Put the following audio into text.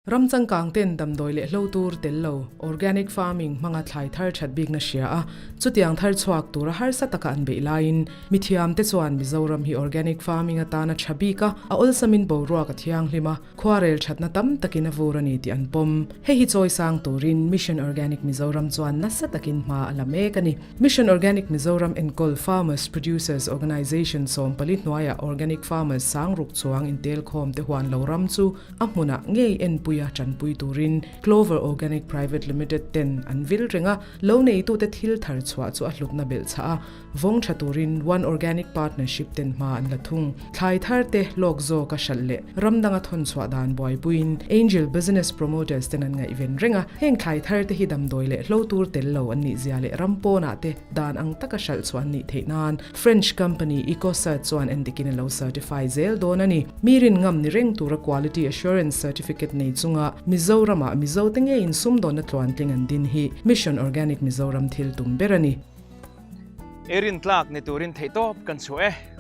Ram changkang ten damdawi leh hlo tur tel lo, organic farming, hmanga thlai thar that bikna hria a, chutiang thar chhuak tura harsa taka an beih laiin mithiam te chuan Mizoram hi organic farming atana tha bik a, a awlsamin boruak a thianghlim a, khuarel thatna tam takin a vur a ni tih an pawm. Hei hi chawi sang turin Mission Organic Mizoram chuan nasa takin hma a la mek a ni. Mission Organic Mizoram enkawl Farmers Producers Organisation 14 hnuaiah organic farmers sangruk chuang intelkhawm te huan lo ram chu a hmunah ngei enpuia tanpui turin Clover Organic Private Limited ten an vil reng a, lo neitute thil thar chhuah chu a hlutna belh chhah a, vawng tha turin One Organic Partnership ten hma an la thung. Thlai thar te lawk zawka hralh leh ram danga thawn chhuah dan buaipuiin Angel Business Promoters ten an ngaihven reng a, heng thlai thar te hi damdawi leh hlo tur tel lo an nih zia leh ram pawnah te dan ang taka hralh chhuah an nih theih nan French company Ecocert chuan endikin a lo certify zel dawn a ni. Mi rin ngam ni reng tura quality assurance certificate nei chunga Mizoramah Mizote ngei insumdawnna tluantling an din hi Mission Organic Mizoram thil tum ber a ni. I rintlak ni turin theihtawp kan chhuah e.